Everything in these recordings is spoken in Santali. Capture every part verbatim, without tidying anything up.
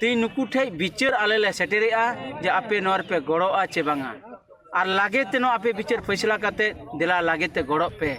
ᱛᱮᱦᱮᱧ ᱱᱩᱠᱩ ᱴᱷᱮᱡ ᱵᱤᱪᱟᱹᱨ ᱟᱞᱮ ᱞᱮ ᱥᱮᱴᱮᱨᱮᱜᱼᱟ ᱡᱮ ᱟᱯᱮ ᱱᱚᱣᱟ ᱨᱮᱯᱮ ᱜᱚᱲᱚᱜᱼᱟ ᱪᱮ ᱵᱟᱝᱟ᱾ ᱟᱨ ᱞᱟᱜᱮ ᱛᱮ ᱱᱚᱣᱟ ᱟᱯᱮ ᱵᱤᱪᱟᱹᱨ ᱯᱷᱟᱭᱥᱟᱞᱟ ᱠᱟᱛᱮ ᱫᱮᱞᱟ ᱞᱟᱜᱮ ᱛᱮ ᱜᱚᱲᱚᱜ ᱯᱮ᱾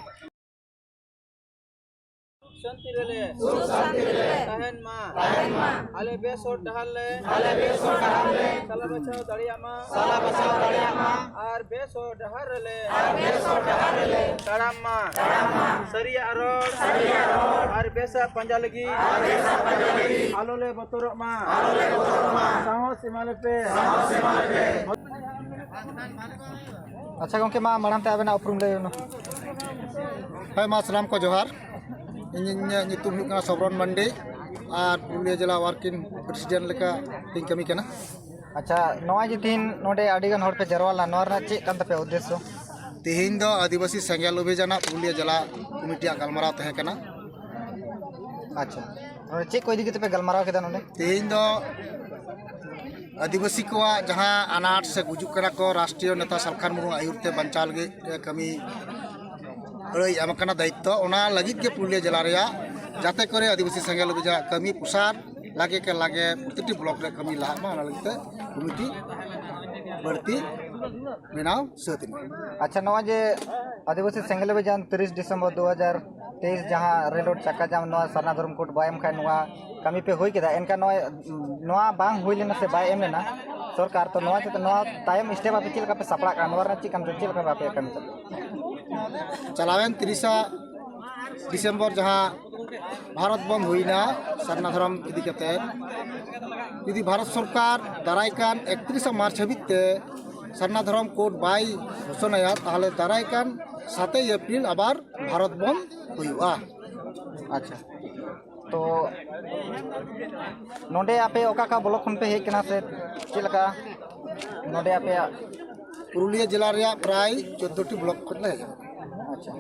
ᱥᱟᱱᱛᱤ ᱨᱮᱞᱮ ᱥᱩᱠ ᱥᱟᱱᱛᱤ ᱨᱮᱞᱮ ᱛᱟᱦᱮᱱ ᱢᱟ᱾ ᱛᱟᱦᱮᱱ ᱢᱟ᱾ ᱟᱞᱮ ᱵᱮᱥ ᱦᱚᱨ ᱰᱟᱦᱟᱨ ᱞᱮ ᱟᱞᱮ ᱵᱮᱥ ᱦᱚᱨ ᱰᱟᱦᱟᱨ ᱞᱮ ᱥᱟᱞᱟ ᱵᱟᱪᱷᱟᱣ ᱫᱟᱲᱮᱭᱟᱜ ᱢᱟ᱾ ᱥᱟᱞᱟ ᱵᱟᱪᱷᱟᱣ ᱫᱟᱲᱮᱭᱟᱜ ᱢᱟ᱾ ᱟᱨ ᱵᱮᱥ ᱦᱚᱨ ᱰᱟᱦᱟᱨ ᱨᱮᱞᱮ ᱟᱨ ᱵᱮᱥ ᱦᱚᱨ ᱰᱟᱦᱟᱨ ᱨᱮᱞᱮ ᱛᱟᱲᱟᱢ ᱢᱟ᱾ ᱛᱟᱲᱟᱢ ᱢᱟ᱾ ᱥᱟᱹᱨᱤᱭᱟᱜ ᱨᱚᱲ ᱥᱟᱹᱨᱤᱭᱟᱜ ᱨᱚᱲ ᱟᱨ ᱵᱮᱥᱟᱜ ᱯᱟᱸᱡᱟ ᱞᱟᱹᱜᱤᱫ ᱟᱨ ᱵᱮᱥᱟᱜ ᱯᱟᱸᱡᱟ ᱞᱟᱹᱜᱤᱫ ᱟᱞᱚ ᱞᱮ ᱵᱚᱛᱚᱨᱚᱜ ᱢᱟ᱾ ᱟᱞᱚ ᱞᱮ ᱵᱚᱛᱚᱨᱚᱜ ᱢᱟ᱾ ᱥᱟᱦᱚᱥ ᱮᱢᱟ ᱞᱮᱯᱮ᱾ ᱥᱟᱦᱚᱥ ᱮᱢᱟ ᱞᱮᱯᱮ᱾ ᱟᱪᱪᱷᱟ ᱜᱚᱢᱠᱮ, ᱢᱟ ᱢᱟᱲᱟᱝ ᱛᱮ ᱟᱵᱮᱱᱟᱜ ᱩᱯᱨᱩᱢ ᱞᱟᱹᱭ ᱵᱮᱱ᱾ ᱦᱳᱭ, ᱢᱟ ᱥᱟᱱᱟᱢ ᱠᱚ ᱡᱚᱦᱟᱨ᱾ ᱤᱧᱟᱹᱜ ᱧᱩᱛᱩᱢ ᱦᱩᱭᱩᱜ ᱠᱟᱱᱟ ᱥᱚᱵᱨᱚᱱ ᱢᱟᱱᱰᱤ ᱟᱨ ᱯᱩᱨᱩᱞᱤᱭᱟᱹ ᱡᱮᱞᱟ ᱣᱟᱨᱠᱤᱝ ᱯᱨᱮᱥᱤᱰᱮᱱᱴ ᱞᱮᱠᱟ ᱤᱧ ᱠᱟᱹᱢᱤ ᱠᱟᱱᱟ᱾ ᱟᱪᱪᱷᱟ, ᱱᱚᱜᱼᱚᱭ ᱡᱮ ᱛᱤᱦᱤᱧ ᱱᱚᱰᱮ ᱟᱹᱰᱤ ᱜᱟᱱ ᱦᱚᱲ ᱯᱮ ᱡᱟᱨᱣᱟ ᱞᱮᱱᱟ, ᱱᱚᱣᱟ ᱨᱮᱱᱟᱜ ᱪᱮᱫ ᱠᱟᱱ ᱛᱟᱯᱮᱭᱟ ᱩᱫᱽᱫᱮᱥᱥᱚ? ᱛᱮᱦᱮᱧ ᱫᱚ ᱟᱹᱫᱤᱵᱟᱹᱥᱤ ᱥᱮᱸᱜᱮᱞ ᱚᱵᱷᱤᱡᱟᱱᱟᱜ ᱯᱩᱨᱩᱞᱤᱭᱟᱹ ᱡᱮᱞᱟ ᱠᱚᱢᱤᱴᱤᱭᱟᱜ ᱜᱟᱞᱢᱟᱨᱟᱣ ᱛᱟᱦᱮᱸ ᱠᱟᱱᱟ᱾ ᱟᱪᱪᱷᱟ, ᱱᱚᱰᱮ ᱪᱮᱫ ᱠᱚ ᱤᱫᱤ ᱠᱟᱛᱮ ᱯᱮ ᱜᱟᱞᱢᱟᱨᱟᱣ ᱠᱮᱫᱟ ᱱᱚᱰᱮ? ᱛᱮᱦᱮᱧ ᱫᱚ ᱟᱹᱫᱤᱵᱟᱹᱥᱤ ᱠᱚᱣᱟᱜ ᱡᱟᱦᱟᱸ ᱟᱱᱟᱴ ᱥᱮ ᱜᱩᱡᱩᱜ ᱠᱟᱱᱟ ᱠᱚ, ᱨᱟᱥᱴᱨᱤᱭᱚ ᱱᱮᱛᱟ ᱥᱟᱞᱠᱷᱟᱱ ᱢᱩᱨᱢᱩ ᱟᱹᱭᱩᱨ ᱛᱮ ᱵᱟᱧᱪᱟᱣ ᱞᱟᱹᱜᱤᱫ ᱠᱟᱹᱢᱤ ᱟᱹᱲᱟᱹᱭ ᱮᱢ ᱟᱠᱟᱱᱟ ᱫᱟᱭᱤᱛᱛᱚ, ᱚᱱᱟ ᱞᱟᱹᱜᱤᱫ ᱜᱮ ᱯᱩᱨᱩᱞᱤᱭᱟᱹ ᱡᱮᱞᱟ ᱨᱮᱭᱟᱜ ᱡᱟᱛᱮ ᱠᱚᱨᱮ ᱟᱹᱫᱤᱵᱟᱹᱥᱤ ᱥᱮᱸᱜᱮᱞ ᱚᱵᱷᱤᱡᱟᱱᱟᱜ ᱠᱟᱹᱢᱤ ᱯᱨᱚᱥᱟᱨ ᱞᱟᱜᱮ ᱠᱮ ᱞᱟᱜᱮ ᱯᱨᱚᱛᱤᱴᱤ ᱵᱞᱚᱠ ᱨᱮ ᱠᱟᱹᱢᱤ ᱞᱟᱦᱟᱜ ᱢᱟ, ᱚᱱᱟ ᱞᱟᱹᱜᱤᱫ ᱛᱮ ᱠᱚᱢᱤᱴᱤ ᱵᱟᱹᱲᱛᱤ ᱵᱮᱱᱟᱣ ᱥᱟᱹᱛ ᱮᱱᱟ᱾ ᱟᱪᱪᱷᱟ, ᱱᱚᱣᱟ ᱡᱮ ᱟᱹᱫᱤᱵᱟᱹᱥᱤ ᱥᱮᱸᱜᱮᱞ ᱚᱵᱷᱤᱡᱟᱱ ᱛᱤᱨᱤᱥ ᱰᱤᱥᱮᱢᱵᱚᱨ ᱫᱩ ᱦᱟᱡᱟᱨ ᱛᱮᱭᱤᱥ ᱡᱟᱦᱟᱸ ᱨᱮᱞ ᱨᱳᱰ ᱪᱟᱠᱟ ᱡᱟᱢ ᱱᱚᱣᱟ ᱥᱟᱨᱱᱟ ᱫᱷᱚᱨᱚᱢ ᱠᱳᱰ ᱵᱟᱭ ᱮᱢ ᱠᱷᱟᱱ ᱱᱚᱣᱟ ᱠᱟᱹᱢᱤ ᱯᱮ ᱦᱩᱭ ᱠᱮᱫᱟ, ᱮᱱᱠᱷᱟᱱ ᱱᱚᱣᱟ, ᱱᱚᱣᱟ ᱵᱟᱝ ᱦᱩᱭ ᱞᱮᱱᱟ ᱥᱮ ᱵᱟᱭ ᱮᱢ ᱞᱮᱱᱟ ᱥᱚᱨᱠᱟᱨ, ᱛᱚ ᱱᱚᱣᱟ ᱪᱮᱛᱟᱱ, ᱱᱚᱣᱟ ᱛᱟᱭᱚᱢ ᱥᱴᱮᱯ ᱟᱯᱮ ᱪᱮᱫ ᱞᱮᱠᱟ ᱯᱮ ᱥᱟᱯᱲᱟᱜ ᱠᱟᱱᱟ, ᱱᱚᱣᱟ ᱨᱮᱱᱟᱜ ᱪᱮᱫ ᱠᱟᱱ, ᱪᱮᱫ ᱞᱮᱠᱟ ᱯᱮ ᱟᱯᱮᱭᱟᱜ ᱠᱟᱹᱢᱤ ᱪᱟᱞᱟᱜ ᱠᱟᱱᱟ? ᱪᱟᱞᱟᱣᱮᱱ ᱛᱤᱨᱤᱥᱟ ᱰᱤᱥᱮᱢᱵᱚᱨ ᱡᱟᱦᱟᱸ ᱵᱷᱟᱨᱚᱛ ᱵᱚᱱᱫᱷ ᱦᱩᱭᱱᱟ ᱥᱟᱨᱱᱟ ᱫᱷᱚᱨᱚᱢ ᱤᱫᱤ ᱠᱟᱛᱮ, ᱡᱩᱫᱤ ᱵᱷᱟᱨᱚᱛ ᱥᱚᱨᱠᱟᱨ ᱫᱟᱨᱟᱭ ᱠᱟᱱ ᱮᱠᱛᱨᱤᱥᱟ ᱢᱟᱨᱪ ᱦᱟᱹᱵᱤᱡ ᱛᱮ ᱥᱟᱨᱱᱟ ᱫᱷᱚᱨᱚᱢ ᱠᱳᱰ ᱵᱟᱭ ᱜᱷᱳᱥᱚᱱᱟᱭᱟ, ᱛᱟᱦᱚᱞᱮ ᱫᱟᱨᱟᱭ ᱠᱟᱱ ᱥᱟᱛᱮᱭ ᱮᱯᱨᱤᱞ ᱟᱵᱟᱨ ᱵᱷᱟᱨᱚᱛ ᱵᱚᱱᱫᱷ ᱦᱩᱭᱩᱜᱼᱟ᱾ ᱟᱪᱪᱷᱟ, ᱛᱚ ᱱᱚᱰᱮ ᱟᱯᱮ ᱚᱠᱟ ᱚᱠᱟ ᱵᱞᱚᱠ ᱠᱷᱚᱱ ᱯᱮ ᱦᱮᱡ ᱠᱟᱱᱟ ᱥᱮ ᱪᱮᱫ ᱞᱮᱠᱟ ᱱᱚᱰᱮ ᱟᱯᱮᱭᱟᱜ? ᱯᱩᱨᱩᱞᱤᱭᱟᱹ ᱡᱮᱞᱟ ᱨᱮᱭᱟᱜ ᱯᱨᱟᱭ ᱪᱳᱫᱽᱫᱳ ᱴᱤ ᱵᱞᱚᱠ ᱠᱷᱚᱱ ᱞᱮ ᱦᱮᱡ ᱟᱠᱟᱱᱟ᱾ ᱟᱪᱪᱷᱟ,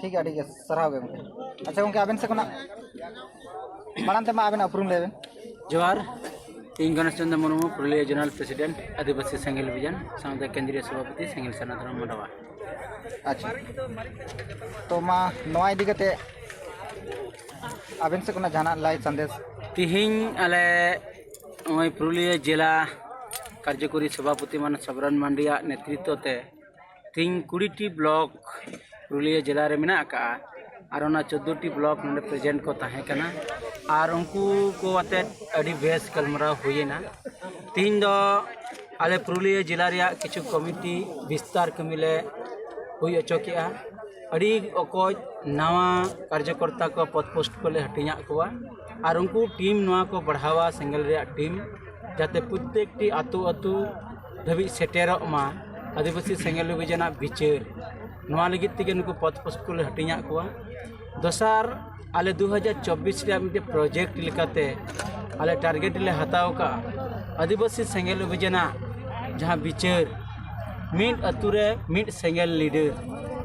ᱴᱷᱤᱠ ᱜᱮᱭᱟ, ᱟᱹᱰᱤ ᱜᱮ ᱥᱟᱨᱦᱟᱣ ᱜᱮ ᱜᱚᱢᱠᱮ᱾ ᱟᱪᱪᱷᱟ ᱜᱚᱢᱠᱮ, ᱟᱵᱮᱱ ᱥᱮᱫ ᱠᱷᱚᱱᱟᱜ ᱢᱟᱲᱟᱝ ᱛᱮᱢᱟ ᱟᱵᱮᱱᱟᱜ ᱩᱯᱨᱩᱢ ᱞᱟᱹᱭ ᱵᱮᱱ᱾ ᱡᱚᱦᱟᱨ, ᱤᱧ ᱜᱚᱱᱮᱥ ᱪᱚᱸᱫᱽ ᱢᱩᱨᱢᱩ, ᱯᱩᱨᱩᱞᱤᱭᱟᱹ ᱡᱚᱱᱟᱞ ᱯᱨᱮᱥᱤᱰᱮᱱᱴ, ᱟᱹᱫᱤᱵᱟᱹᱥᱤ ᱥᱮᱸᱜᱮᱞ ᱚᱵᱷᱤᱡᱟᱱ, ᱥᱟᱶᱛᱮ ᱠᱮᱱᱫᱨᱤᱭᱚ ᱥᱚᱵᱷᱟᱯᱚᱛᱤ, ᱥᱮᱸᱜᱮᱞ ᱥᱟᱨᱱᱟ ᱫᱷᱚᱨᱚᱢ ᱢᱟᱰᱣᱟ᱾ ᱟᱪᱪᱷᱟ, ᱛᱚ ᱢᱟ ᱱᱚᱣᱟ ᱤᱫᱤ ᱠᱟᱛᱮ ᱟᱵᱮᱱ ᱥᱮᱫ ᱠᱷᱚᱱᱟᱜ ᱡᱟᱦᱟᱱᱟᱜ ᱞᱟᱹᱭ ᱥᱟᱸᱫᱮᱥ? ᱛᱤᱦᱤᱧ ᱟᱞᱮ ᱱᱚᱜᱼᱚᱭ ᱯᱩᱨᱩᱞᱤᱭᱟᱹ ᱡᱮᱞᱟ ᱠᱟᱨᱡᱚᱠᱚᱨᱤ ᱥᱚᱵᱷᱟᱯᱚᱛᱤ ᱢᱟᱱ ᱥᱚᱵᱨᱚᱱ ᱢᱟᱱᱰᱤᱭᱟᱜ ᱱᱮᱛᱨᱤᱛᱛᱚ ᱛᱮ ᱛᱤᱦᱤᱧ ᱠᱩᱲᱤ ᱴᱤ ᱵᱞᱚᱠ ᱯᱩᱨᱩᱞᱤᱭᱟᱹ ᱡᱮᱞᱟ ᱨᱮ ᱢᱮᱱᱟᱜ ᱟᱠᱟᱫᱼᱟ᱾ ᱟᱨ ᱚᱱᱟ ᱪᱳᱫᱽᱫᱳ ᱴᱤ ᱵᱞᱚᱠ ᱱᱚᱰᱮ ᱯᱨᱮᱡᱮᱱᱴ ᱠᱚ ᱛᱟᱦᱮᱸ ᱠᱟᱱᱟ᱾ ᱟᱨ ᱩᱱᱠᱩ ᱠᱚ ᱟᱛᱮᱫ ᱟᱹᱰᱤ ᱵᱮᱥ ᱜᱟᱞᱢᱟᱨᱟᱣ ᱦᱩᱭᱮᱱᱟ᱾ ᱛᱤᱦᱤᱧ ᱫᱚ ᱟᱞᱮ ᱯᱩᱨᱩᱞᱤᱭᱟᱹ ᱡᱮᱞᱟ ᱨᱮᱭᱟᱜ ᱠᱤᱪᱷᱩ ᱠᱚᱢᱤᱴᱤ ᱵᱤᱥᱛᱟᱨ ᱠᱟᱹᱢᱤ ᱞᱮ ᱦᱩᱭ ᱦᱚᱪᱚ ᱠᱮᱜᱼᱟ᱾ ᱟᱹᱰᱤ ᱚᱠᱚᱡ ᱱᱟᱣᱟ ᱠᱟᱨᱡᱚᱠᱚᱨᱛᱟ ᱠᱚ ᱯᱚᱫᱽ ᱯᱳᱥᱴ ᱠᱚᱞᱮ ᱦᱟᱹᱴᱤᱧᱟᱜ ᱠᱚᱣᱟ᱾ ᱟᱨ ᱩᱱᱠᱩ ᱴᱤᱢ ᱱᱚᱣᱟ ᱠᱚ ᱵᱟᱲᱦᱟᱣᱟ, ᱥᱮᱸᱜᱮᱞ ᱨᱮᱭᱟᱜ ᱴᱤᱢ, ᱡᱟᱛᱮ ᱯᱨᱚᱛᱛᱮᱠᱴᱤ ᱟᱹᱛᱩ ᱟᱹᱛᱩ ᱫᱷᱟᱹᱵᱤᱡ ᱥᱮᱴᱮᱨᱚᱜ ᱢᱟ ᱟᱹᱫᱤᱵᱟᱹᱥᱤ ᱥᱮᱸᱜᱮᱞ ᱚᱵᱷᱤᱡᱟᱱᱟᱜ ᱵᱤᱪᱟᱹᱨ᱾ ᱱᱚᱣᱟ ᱞᱟᱹᱜᱤᱫ ᱛᱮᱜᱮ ᱱᱩᱠᱩ ᱯᱚᱫᱽ ᱯᱳᱥᱴ ᱠᱚᱞᱮ ᱦᱟᱹᱴᱤᱧᱟᱜ ᱠᱚᱣᱟ᱾ ᱫᱚᱥᱟᱨ, ᱟᱞᱮ ᱫᱩ ᱦᱟᱡᱟᱨ ᱪᱚᱵᱵᱤᱥ ᱨᱮᱭᱟᱜ ᱢᱤᱫᱴᱮᱱ ᱯᱨᱚᱡᱮᱠᱴ ᱞᱮᱠᱟᱛᱮ ᱟᱞᱮ ᱴᱟᱨᱜᱮᱴ ᱞᱮ ᱦᱟᱛᱟᱣ ᱟᱠᱟᱫᱼᱟ ᱟᱹᱫᱤᱵᱟᱹᱥᱤ ᱥᱮᱸᱜᱮᱞ ᱚᱵᱷᱤᱡᱟᱱᱟᱜ ᱡᱟᱦᱟᱸ ᱵᱤᱪᱟᱹᱨ, ᱢᱤᱫ ᱟᱹᱛᱩ ᱨᱮ ᱢᱤᱫ ᱥᱮᱸᱜᱮᱞ ᱞᱤᱰᱟᱨ,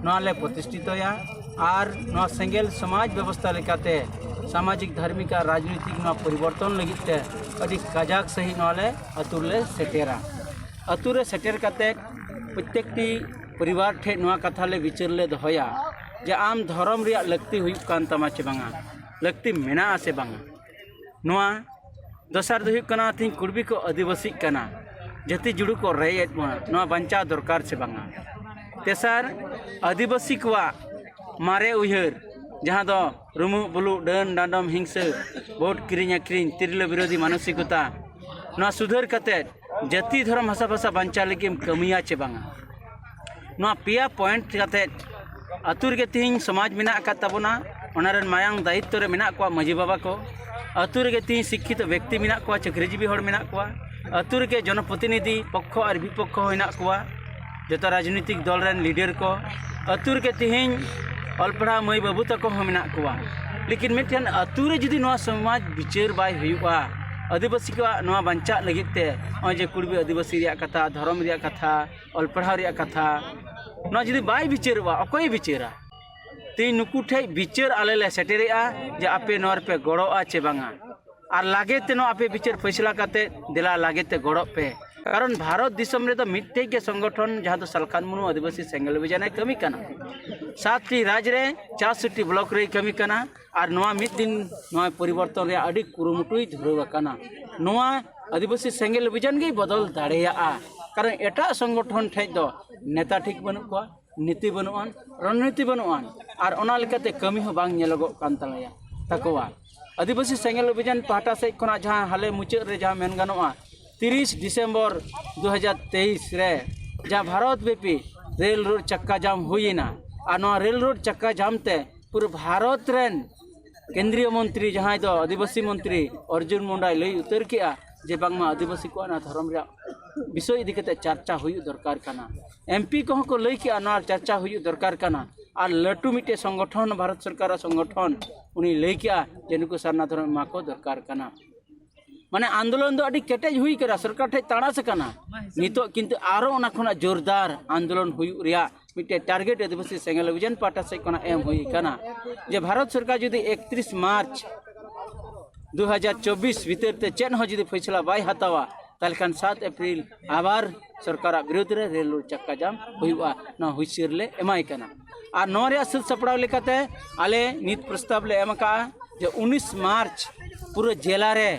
ᱱᱚᱣᱟ ᱞᱮ ᱯᱨᱚᱛᱤᱥᱴᱷᱤᱛᱚᱭᱟ᱾ ᱟᱨ ᱱᱚᱣᱟ ᱥᱮᱸᱜᱮᱞ ᱥᱚᱢᱟᱡᱽ ᱵᱮᱵᱚᱥᱛᱷᱟ ᱞᱮᱠᱟᱛᱮ ᱥᱟᱢᱟᱡᱤᱠ, ᱫᱷᱟᱨᱢᱤᱠ ᱟᱨ ᱨᱟᱡᱽᱱᱤᱛᱤᱠ ᱱᱚᱣᱟ ᱯᱚᱨᱤᱵᱚᱨᱛᱚᱱ ᱞᱟᱹᱜᱤᱫ ᱛᱮ ᱟᱹᱰᱤ ᱠᱟᱡᱟᱠ ᱥᱟᱺᱦᱤᱡ ᱱᱚᱣᱟ ᱞᱮ ᱟᱹᱛᱩ ᱨᱮᱞᱮ ᱥᱮᱴᱮᱨᱟ᱾ ᱟᱹᱛᱩ ᱨᱮ ᱥᱮᱴᱮᱨ ᱠᱟᱛᱮ ᱯᱨᱚᱛᱛᱮᱠᱴᱤ ᱯᱚᱨᱤᱵᱟᱨ ᱴᱷᱮᱱ ᱱᱚᱣᱟ ᱠᱟᱛᱷᱟ ᱞᱮ ᱵᱤᱪᱟᱹᱨ ᱞᱮ ᱫᱚᱦᱚᱭᱟ ᱡᱮ ᱟᱢ ᱫᱷᱚᱨᱚᱢ ᱨᱮᱭᱟᱜ ᱞᱟᱹᱠᱛᱤ ᱦᱩᱭᱩᱜ ᱠᱟᱱ ᱛᱟᱢᱟ ᱪᱮ ᱵᱟᱝᱟ, ᱞᱟᱹᱠᱛᱤ ᱢᱮᱱᱟᱜᱼᱟ ᱥᱮ ᱵᱟᱝᱟ᱾ ᱱᱚᱣᱟ ᱫᱚᱥᱟᱨ ᱫᱚ ᱦᱩᱭᱩᱜ ᱠᱟᱱᱟ, ᱛᱮᱦᱮᱧ ᱠᱩᱲᱵᱤ ᱠᱚ ᱟᱹᱫᱤᱵᱟᱹᱥᱤᱜ ᱠᱟᱱᱟ, ᱡᱟᱹᱛᱤ ᱡᱩᱲᱩ ᱠᱚ ᱨᱮᱡ ᱮᱫ ᱵᱚᱱᱟ, ᱱᱚᱣᱟ ᱵᱟᱧᱪᱟᱣ ᱫᱚᱨᱠᱟᱨ ᱥᱮ ᱵᱟᱝᱟ᱾ ᱛᱮᱥᱟᱨ, ᱟᱹᱫᱤᱵᱟᱹᱥᱤ ᱠᱚᱣᱟᱜ ᱢᱟᱨᱮ ᱩᱭᱦᱟᱹᱨ, ᱡᱟᱦᱟᱸ ᱫᱚ ᱨᱩᱢᱩᱜ ᱵᱩᱞᱩᱜ, ᱰᱟᱹᱱ ᱰᱟᱸᱰᱚᱢ, ᱦᱤᱝᱥᱟᱹ, ᱵᱷᱳᱴ ᱠᱤᱨᱤᱧ ᱟᱹᱠᱷᱨᱤᱧ, ᱛᱤᱨᱞᱟᱹ ᱵᱤᱨᱳᱫᱷᱤ ᱢᱟᱱᱚᱥᱤᱠᱚᱛᱟ, ᱱᱚᱣᱟ ᱥᱩᱫᱷᱟᱹᱨ ᱠᱟᱛᱮᱫ ᱡᱟᱹᱛᱤ ᱫᱷᱚᱨᱚᱢ ᱦᱟᱥᱟ ᱵᱷᱟᱥᱟ ᱵᱟᱧᱪᱟᱣ ᱞᱟᱹᱜᱤᱫ ᱮᱢ ᱠᱟᱹᱢᱤᱭᱟ ᱪᱮ ᱵᱟᱝᱟ᱾ ᱱᱚᱣᱟ ᱯᱮᱭᱟ ᱯᱚᱭᱮᱱᱴ ᱠᱟᱛᱮᱫ ᱟᱹᱛᱩ ᱨᱮᱜᱮ ᱛᱤᱦᱤᱧ ᱥᱚᱢᱟᱡᱽ ᱢᱮᱱᱟᱜ ᱟᱠᱟᱫ ᱛᱟᱵᱚᱱᱟ, ᱚᱱᱟ ᱨᱮᱱ ᱢᱟᱭᱟᱝ ᱫᱟᱭᱤᱛᱛᱚ ᱨᱮ ᱢᱮᱱᱟᱜ ᱠᱚᱣᱟ ᱢᱟᱹᱡᱷᱤ ᱵᱟᱵᱟ ᱠᱚ᱾ ᱟᱹᱛᱩ ᱨᱮᱜᱮ ᱛᱤᱦᱤᱧ ᱥᱤᱠᱠᱷᱤᱛᱚ ᱵᱮᱠᱛᱤ ᱢᱮᱱᱟᱜ ᱠᱚᱣᱟ, ᱪᱟᱹᱠᱨᱤᱡᱤᱵᱤ ᱦᱚᱲ ᱢᱮᱱᱟᱜ ᱠᱚᱣᱟ᱾ ᱟᱹᱛᱩ ᱨᱮᱜᱮ ᱡᱚᱱᱚᱯᱨᱚᱛᱤᱱᱤᱫᱷᱤ ᱯᱚᱠᱠᱷᱚ ᱟᱨ ᱵᱤᱯᱚᱠᱠᱷᱚ ᱦᱚᱸ ᱦᱮᱱᱟᱜ ᱠᱚᱣᱟ, ᱡᱚᱛᱚ ᱨᱟᱡᱽᱱᱤᱛᱤᱠ ᱫᱚᱞ ᱨᱮᱱ ᱞᱤᱰᱟᱨ ᱠᱚ᱾ ᱟᱹᱛᱩ ᱨᱮᱜᱮ ᱛᱤᱦᱤᱧ ᱚᱞ ᱯᱟᱲᱦᱟᱣ ᱢᱟᱹᱭ ᱵᱟᱹᱵᱩ ᱛᱟᱠᱚ ᱦᱚᱸ ᱢᱮᱱᱟᱜ ᱠᱚᱣᱟ᱾ ᱞᱮᱠᱤᱱ ᱢᱤᱫᱴᱮᱱ ᱟᱹᱛᱩ ᱨᱮ ᱡᱩᱫᱤ ᱱᱚᱣᱟ ᱥᱚᱢᱟᱡᱽ ᱵᱤᱪᱟᱹᱨ ᱵᱟᱭ ᱦᱩᱭᱩᱜᱼᱟ, ᱟᱹᱫᱤᱵᱟᱹᱥᱤ ᱠᱚᱣᱟᱜ ᱱᱚᱣᱟ ᱵᱟᱧᱪᱟᱜ ᱞᱟᱹᱜᱤᱫ ᱛᱮ, ᱱᱚᱜᱼᱚᱭ ᱡᱮ ᱠᱩᱲᱵᱤ ᱟᱹᱫᱤᱵᱟᱹᱥᱤ ᱨᱮᱭᱟᱜ ᱠᱟᱛᱷᱟ, ᱫᱷᱚᱨᱚᱢ ᱨᱮᱭᱟᱜ ᱠᱟᱛᱷᱟ, ᱚᱞ ᱯᱟᱲᱦᱟᱣ ᱨᱮᱭᱟᱜ ᱠᱟᱛᱷᱟ, ᱱᱚᱣᱟ ᱡᱩᱫᱤ ᱵᱟᱭ ᱵᱤᱪᱟᱹᱨᱚᱜᱼᱟ, ᱚᱠᱚᱭᱮ ᱵᱤᱪᱟᱹᱨᱟ? ᱛᱮᱦᱮᱧ ᱱᱩᱠᱩ ᱴᱷᱮᱡ ᱵᱤᱪᱟᱹᱨ ᱟᱞᱮ ᱞᱮ ᱥᱮᱴᱮᱨᱮᱜᱼᱟ ᱡᱮ ᱟᱯᱮ ᱱᱚᱣᱟ ᱨᱮᱯᱮ ᱜᱚᱲᱚᱜᱼᱟ ᱪᱮ ᱵᱟᱝᱟ᱾ ᱟᱨ ᱞᱟᱜᱮ ᱛᱮ ᱱᱚᱣᱟ ᱟᱯᱮ ᱵᱤᱪᱟᱹᱨ ᱯᱷᱟᱭᱥᱟᱞᱟ ᱠᱟᱛᱮ ᱫᱮᱞᱟ ᱞᱟᱜᱮ ᱛᱮ ᱜᱚᱲᱚᱜ ᱯᱮ᱾ ᱠᱟᱨᱚᱱ ᱵᱷᱟᱨᱚᱛ ᱫᱤᱥᱚᱢ ᱨᱮᱫᱚ ᱢᱤᱫᱴᱮᱡ ᱜᱮ ᱥᱚᱝᱜᱚᱴᱷᱚᱱ, ᱡᱟᱦᱟᱸ ᱫᱚ ᱥᱟᱞᱠᱷᱟᱱ ᱢᱩᱨᱢᱩ ᱟᱹᱫᱤᱵᱟᱹᱥᱤ ᱥᱮᱸᱜᱮᱞ ᱚᱵᱷᱤᱡᱟᱱᱮ ᱠᱟᱹᱢᱤ ᱠᱟᱱᱟ᱾ ᱥᱟᱛᱴᱤ ᱨᱟᱡᱽ ᱨᱮ ᱪᱟᱨᱥᱚᱴᱤ ᱵᱞᱚᱠ ᱨᱮᱭ ᱠᱟᱹᱢᱤ ᱠᱟᱱᱟ᱾ ᱟᱨ ᱱᱚᱣᱟ ᱢᱤᱫ ᱫᱤᱱ ᱱᱚᱣᱟ ᱯᱚᱨᱤᱵᱚᱨᱛᱚᱱ ᱨᱮᱭᱟᱜ ᱟᱹᱰᱤ ᱠᱩᱨᱩᱢᱩᱴᱩᱭ ᱫᱷᱩᱨᱟᱹᱣ ᱟᱠᱟᱱᱟ᱾ ᱱᱚᱣᱟ ᱟᱹᱫᱤᱵᱟᱹᱥᱤ ᱥᱮᱸᱜᱮᱞ ᱚᱵᱷᱤᱡᱟᱱ ᱜᱮᱭ ᱵᱚᱫᱚᱞ ᱫᱟᱲᱮᱭᱟᱜᱼᱟ᱾ ᱠᱟᱨᱚᱱ ᱮᱴᱟᱜ ᱥᱚᱝᱜᱚᱴᱷᱚᱱ ᱴᱷᱮᱡ ᱫᱚ ᱱᱮᱛᱟ ᱴᱷᱤᱠ ᱵᱟᱹᱱᱩᱜ ᱠᱚᱣᱟ, ᱱᱤᱛᱤ ᱵᱟᱹᱱᱩᱜ ᱟᱱ, ᱨᱚᱱᱱᱤᱛᱤ ᱵᱟᱹᱱᱩᱜ ᱟᱱ, ᱟᱨ ᱚᱱᱟ ᱞᱮᱠᱟᱛᱮ ᱠᱟᱹᱢᱤ ᱦᱚᱸ ᱵᱟᱝ ᱧᱮᱞᱚᱜᱚᱜ ᱠᱟᱱ ᱛᱟᱞᱮᱭᱟ ᱛᱟᱠᱚᱣᱟ᱾ ᱟᱹᱫᱤᱵᱟᱹᱥᱤ ᱥᱮᱸᱜᱮᱞ ᱚᱵᱷᱤᱡᱟᱱ ᱯᱟᱦᱴᱟ ᱥᱮᱫ ᱠᱷᱚᱱᱟᱜ ᱡᱟᱦᱟᱸ ᱦᱟᱞᱮ ᱢᱩᱪᱟᱹᱫ ᱨᱮ ᱡᱟᱦᱟᱸ ᱢᱮᱱ ᱜᱟᱱᱚᱜᱼᱟ, ᱛᱤᱨᱤᱥ ᱰᱤᱥᱮᱢᱵᱚᱨ ᱫᱩ ᱦᱟᱡᱟᱨ ᱛᱮᱭᱤᱥ ᱨᱮ ᱡᱟᱦᱟᱸ ᱵᱷᱟᱨᱚᱛ ᱵᱮᱯᱤ ᱨᱮᱞ ᱨᱳᱰ ᱪᱟᱠᱠᱟ ᱡᱟᱢ ᱦᱩᱭᱮᱱᱟ, ᱟᱨ ᱱᱚᱣᱟ ᱨᱮᱞ ᱨᱳᱰ ᱪᱟᱠᱠᱟ ᱡᱟᱢ ᱛᱮ ᱯᱩᱨᱟᱹ ᱵᱷᱟᱨᱚᱛ ᱨᱮᱱ ᱠᱮᱱᱫᱨᱤᱭᱚ ᱢᱚᱱᱛᱨᱤ, ᱡᱟᱦᱟᱸᱭ ᱫᱚ ᱟᱹᱫᱤᱵᱟᱹᱥᱤ ᱢᱚᱱᱛᱨᱤ ᱚᱨᱡᱩᱱ ᱢᱩᱱᱰᱟᱭ ᱞᱟᱹᱭ ᱩᱛᱟᱹᱨ ᱠᱮᱜᱼᱟ ᱡᱮ ᱵᱟᱝᱢᱟ ᱟᱹᱫᱤᱵᱟᱹᱥᱤ ᱠᱚᱣᱟᱜ ᱚᱱᱟ ᱫᱷᱚᱨᱚᱢ ᱨᱮᱭᱟᱜ ᱵᱤᱥᱚᱭ ᱤᱫᱤ ᱠᱟᱛᱮ ᱪᱟᱨᱪᱟ ᱦᱩᱭᱩᱜ ᱫᱚᱨᱠᱟᱨ ᱠᱟᱱᱟ᱾ ᱮᱢᱯᱤ ᱠᱚᱦᱚᱸ ᱠᱚ ᱞᱟᱹᱭ ᱠᱮᱜᱼᱟ ᱱᱚᱣᱟ ᱪᱟᱨᱪᱟ ᱦᱩᱭᱩᱜ ᱫᱚᱨᱠᱟᱨ ᱠᱟᱱᱟ᱾ ᱟᱨ ᱞᱟᱹᱴᱩ ᱢᱤᱫᱴᱮᱡ ᱥᱚᱝᱜᱚᱴᱷᱚᱱ, ᱵᱷᱟᱨᱚᱛ ᱥᱚᱨᱠᱟᱨᱟᱜ ᱥᱚᱝᱜᱚᱴᱷᱚᱱ, ᱩᱱᱤ ᱞᱟᱹᱭ ᱠᱮᱜᱼᱟ ᱡᱮ ᱱᱩᱠᱩ ᱥᱟᱨᱱᱟ ᱫᱷᱚᱨᱚᱢ ᱮᱢᱟ ᱠᱚ ᱫᱚᱨᱠᱟᱨ ᱠᱟᱱᱟ᱾ ᱢᱟᱱᱮ ᱟᱱᱫᱳᱞᱚᱱ ᱫᱚ ᱟᱹᱰᱤ ᱠᱮᱴᱮᱡ ᱦᱩᱭ ᱠᱟᱱᱟ, ᱥᱚᱨᱠᱟᱨ ᱴᱷᱮᱡ ᱛᱟᱲᱟᱥ ᱟᱠᱟᱱᱟ᱾ ᱱᱤᱛᱚᱜ ᱠᱤᱱᱛᱩ ᱟᱨᱚ ᱚᱱᱟ ᱠᱷᱚᱱᱟᱜ ᱡᱳᱨᱫᱟᱨ ᱟᱱᱫᱳᱞᱚᱱ ᱦᱩᱭᱩᱜ ᱨᱮᱭᱟᱜ ᱢᱤᱫᱴᱮᱡ ᱴᱟᱨᱜᱮᱴ ᱟᱹᱫᱤᱵᱟᱹᱥᱤ ᱥᱮᱸᱜᱮᱞ ᱚᱵᱷᱤᱡᱟᱱ ᱯᱟᱦᱴᱟ ᱥᱮᱫ ᱠᱷᱚᱱᱟᱜ ᱮᱢ ᱦᱩᱭ ᱠᱟᱱᱟ᱾ ᱡᱮ ᱵᱷᱟᱨᱚᱛ ᱥᱚᱨᱠᱟᱨ ᱡᱩᱫᱤ ᱮᱠᱛᱨᱤᱥ ᱢᱟᱨᱪ ᱫᱩ ᱦᱟᱡᱟᱨ ᱪᱚᱵᱵᱤᱥ ᱵᱷᱤᱛᱤᱨ ᱛᱮ ᱪᱮᱫ ᱦᱚᱸ ᱡᱩᱫᱤ ᱯᱷᱚᱭᱥᱟᱞᱟ ᱵᱟᱭ ᱦᱟᱛᱟᱣᱟ, ᱛᱟᱦᱚᱞᱮ ᱠᱷᱟᱱ ᱥᱟᱛ ᱮᱯᱨᱤᱞ ᱟᱵᱟᱨ ᱥᱚᱨᱠᱟᱨᱟᱜ ᱵᱤᱨᱩᱫᱽ ᱨᱮ ᱨᱮᱞ ᱨᱳᱰ ᱪᱟᱠᱟ ᱡᱟᱢ ᱦᱩᱭᱩᱜᱼᱟ᱾ ᱱᱚᱣᱟ ᱦᱩᱸᱥᱤᱭᱟᱹᱨ ᱞᱮ ᱮᱢᱟᱭ ᱠᱟᱱᱟ᱾ ᱟᱨ ᱱᱚᱣᱟ ᱨᱮᱭᱟᱜ ᱥᱟᱹᱛ ᱥᱟᱯᱲᱟᱣ ᱞᱮᱠᱟᱛᱮ ᱟᱞᱮ ᱱᱤᱛ ᱯᱨᱚᱥᱛᱟᱵ ᱞᱮ ᱮᱢ ᱟᱠᱟᱫᱼᱟ ᱡᱮ ᱩᱱᱤᱥ ᱢᱟᱨᱪ ᱯᱩᱨᱟᱹ ᱡᱮᱞᱟ ᱨᱮ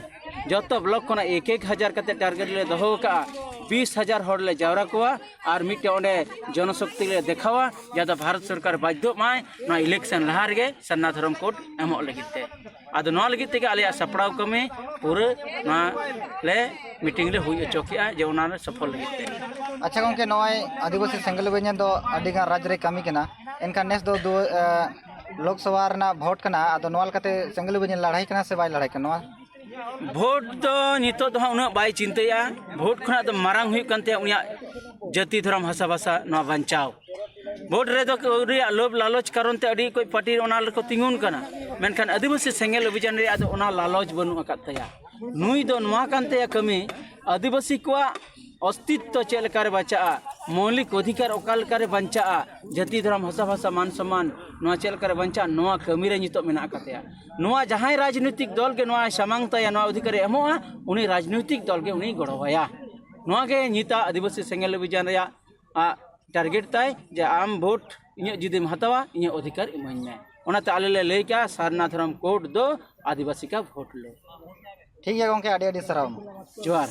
ᱡᱚᱛᱚ ᱵᱞᱚᱠ ᱠᱷᱚᱱᱟᱜ ᱮᱠ ᱮᱠ ᱦᱟᱡᱟᱨ ᱠᱟᱛᱮ ᱴᱟᱨᱜᱮᱴ ᱞᱮ ᱫᱚᱦᱚ ᱟᱠᱟᱫᱼᱟ᱾ ᱵᱤᱥ ᱦᱟᱡᱟᱨ ᱦᱚᱲ ᱞᱮ ᱡᱟᱣᱨᱟ ᱠᱚᱣᱟ ᱟᱨ ᱢᱤᱫᱴᱮᱱ ᱚᱸᱰᱮ ᱡᱚᱱᱚᱥᱚᱠᱛᱤ ᱞᱮ ᱫᱮᱠᱷᱟᱣᱟ, ᱡᱟᱦᱟᱸ ᱫᱚ ᱵᱷᱟᱨᱚᱛ ᱥᱚᱨᱠᱟᱨ ᱵᱟᱫᱽᱫᱷᱚᱜ ᱢᱟᱭ ᱱᱚᱣᱟ ᱤᱞᱮᱠᱥᱚᱱ ᱞᱟᱦᱟ ᱨᱮᱜᱮ ᱥᱟᱨᱱᱟ ᱫᱷᱚᱨᱚᱢ ᱠᱳᱰ ᱮᱢᱚᱜ ᱞᱟᱹᱜᱤᱫ ᱛᱮ᱾ ᱟᱫᱚ ᱱᱚᱣᱟ ᱞᱟᱹᱜᱤᱫ ᱛᱮᱜᱮ ᱟᱞᱮᱭᱟᱜ ᱥᱟᱯᱲᱟᱣ ᱠᱟᱹᱢᱤ ᱯᱩᱨᱟᱹ ᱱᱚᱣᱟ ᱞᱮ ᱢᱤᱴᱤᱝ ᱞᱮ ᱦᱩᱭ ᱦᱚᱪᱚ ᱠᱮᱜᱼᱟ, ᱡᱮ ᱚᱱᱟ ᱨᱮ ᱥᱚᱯᱷᱚᱞ ᱞᱟᱹᱜᱤᱫ ᱛᱮ᱾ ᱟᱪᱪᱷᱟ ᱜᱚᱢᱠᱮ, ᱱᱚᱜᱼᱚᱭ ᱟᱹᱫᱤᱵᱟᱹᱥᱤ ᱥᱮᱸᱜᱮᱞ ᱚᱵᱷᱤᱡᱟᱱ ᱫᱚ ᱟᱹᱰᱤ ᱜᱟᱱ ᱨᱟᱡᱽ ᱨᱮ ᱠᱟᱹᱢᱤ ᱠᱟᱱᱟ, ᱮᱱᱠᱷᱟᱱ ᱱᱮᱥ ᱫᱚ ᱫᱩ-, ᱮ, ᱞᱳᱠᱥᱚᱵᱷᱟ ᱨᱮᱱᱟᱜ ᱵᱷᱳᱴ ᱠᱟᱱᱟ, ᱟᱫᱚ ᱱᱚᱣᱟ ᱞᱮᱠᱟᱛᱮ ᱥᱮᱸᱜᱮᱞ ᱚᱵᱷᱤᱡᱟᱱ ᱞᱟᱹᱲᱦᱟᱹᱭ ᱠᱟᱱᱟ ᱥᱮ ᱵᱟᱭ ᱞᱟᱹᱲᱦᱟᱹᱭ ᱠᱟᱱᱟ ᱱᱚᱣᱟ? ᱵᱷᱳᱴ ᱫᱚ ᱱᱤᱛᱚᱜ ᱫᱚ ᱦᱟᱸᱜ ᱩᱱᱟᱹᱜ ᱵᱟᱭ ᱪᱤᱱᱛᱟᱹᱭᱟ᱾ ᱵᱷᱳᱴ ᱠᱷᱚᱱᱟᱜ ᱫᱚ ᱢᱟᱨᱟᱝ ᱦᱩᱭᱩᱜ ᱠᱟᱱ ᱛᱟᱭᱟ ᱩᱱᱤᱭᱟᱜ ᱡᱟᱹᱛᱤ, ᱫᱷᱚᱨᱚᱢ, ᱵᱷᱟᱥᱟ, ᱵᱷᱟᱥᱟ ᱱᱚᱣᱟ ᱵᱟᱧᱪᱟᱣ᱾ ᱵᱷᱳᱴ ᱨᱮᱫᱚ ᱠᱟᱹᱣᱰᱤ ᱨᱮᱭᱟᱜ ᱞᱳᱵᱷ ᱞᱟᱞᱚᱪ ᱠᱟᱨᱚᱱ ᱛᱮ ᱟᱹᱰᱤ ᱚᱠᱚᱡ ᱯᱟᱨᱴᱤ ᱚᱱᱟ ᱨᱮᱠᱚ ᱛᱤᱸᱜᱩᱱ ᱠᱟᱱᱟ, ᱢᱮᱱᱠᱷᱟᱱ ᱟᱹᱫᱤᱵᱟᱹᱥᱤ ᱥᱮᱸᱜᱮᱞ ᱚᱵᱷᱤᱡᱟᱱ ᱨᱮᱭᱟᱜ ᱫᱚ ᱚᱱᱟ ᱞᱟᱞᱚᱪ ᱵᱟᱹᱱᱩᱜ ᱟᱠᱟᱫ ᱛᱟᱭᱟ᱾ ᱱᱩᱭ ᱫᱚ ᱱᱚᱣᱟ ᱠᱟᱱ ᱛᱟᱭᱟ ᱠᱟᱹᱢᱤ, ᱟᱹᱫᱤᱵᱟᱹᱥᱤ ᱠᱚᱣᱟᱜ ᱚᱥᱛᱤᱛᱛᱚ ᱪᱮᱫ ᱞᱮᱠᱟᱨᱮ ᱵᱟᱧᱪᱟᱜᱼᱟ, ᱢᱳᱣᱞᱤᱠ ᱚᱫᱷᱤᱠᱟᱨ ᱚᱠᱟ ᱞᱮᱠᱟᱨᱮ ᱵᱟᱧᱪᱟᱜᱼᱟ, ᱡᱟᱹᱛᱤ, ᱫᱷᱚᱨᱚᱢ, ᱵᱷᱟᱥᱟ, ᱵᱷᱟᱥᱟ, ᱢᱟᱱ ᱥᱚᱢᱢᱟᱱ, ᱱᱚᱣᱟ ᱪᱮᱫ ᱞᱮᱠᱟᱨᱮ ᱵᱟᱧᱪᱟᱜᱼᱟ, ᱱᱚᱣᱟ ᱠᱟᱹᱢᱤ ᱨᱮ ᱱᱤᱛᱚᱜ ᱢᱮᱱᱟᱜ ᱟᱠᱟᱫ ᱛᱟᱭᱟ᱾ ᱱᱚᱣᱟ ᱡᱟᱦᱟᱸᱭ ᱨᱟᱡᱽᱱᱳᱭᱛᱤᱠ ᱫᱚᱞ ᱜᱮ ᱱᱚᱣᱟᱭ ᱥᱟᱢᱟᱝ ᱛᱟᱭᱟ, ᱱᱚᱣᱟ ᱚᱫᱷᱤᱠᱟᱨᱮ ᱮᱢᱚᱜᱼᱟ, ᱩᱱᱤ ᱨᱟᱡᱽᱱᱳᱭᱛᱤᱠ ᱫᱚᱞ ᱜᱮ ᱩᱱᱤᱭ ᱜᱚᱲᱚᱣᱟᱭᱟ᱾ ᱱᱚᱣᱟ ᱜᱮ ᱱᱤᱛᱟᱜ ᱟᱹᱫᱤᱵᱟᱹᱥᱤ ᱥᱮᱸᱜᱮᱞ ᱚᱵᱷᱤᱡᱟᱱ ᱨᱮᱭᱟᱜ, ᱟᱜ, ᱴᱟᱨᱜᱮᱴ ᱛᱟᱭ ᱡᱮ ᱟᱢ ᱵᱷᱳᱴ ᱤᱧᱟᱹᱜ ᱡᱩᱫᱤᱢ ᱦᱟᱛᱟᱣᱟ, ᱤᱧᱟᱹᱜ ᱚᱫᱷᱤᱠᱟᱨ ᱤᱢᱟᱹᱧ ᱢᱮ᱾ ᱚᱱᱟᱛᱮ ᱟᱞᱮ ᱞᱮ ᱞᱟᱹᱭ ᱠᱟᱜᱼᱟ ᱥᱟᱨᱱᱟ ᱫᱷᱚᱨᱚᱢ ᱠᱳᱰ ᱫᱚ ᱟᱹᱫᱤᱵᱟᱹᱥᱤ ᱠᱟ ᱵᱷᱳᱴ ᱞᱳ᱾ ᱴᱷᱤᱠ ᱜᱮᱭᱟ ᱜᱚᱢᱠᱮ, ᱟᱹᱰᱤ ᱟᱹᱰᱤ ᱥᱟᱨᱦᱟᱣ᱾ ᱡᱚᱦᱟᱨ᱾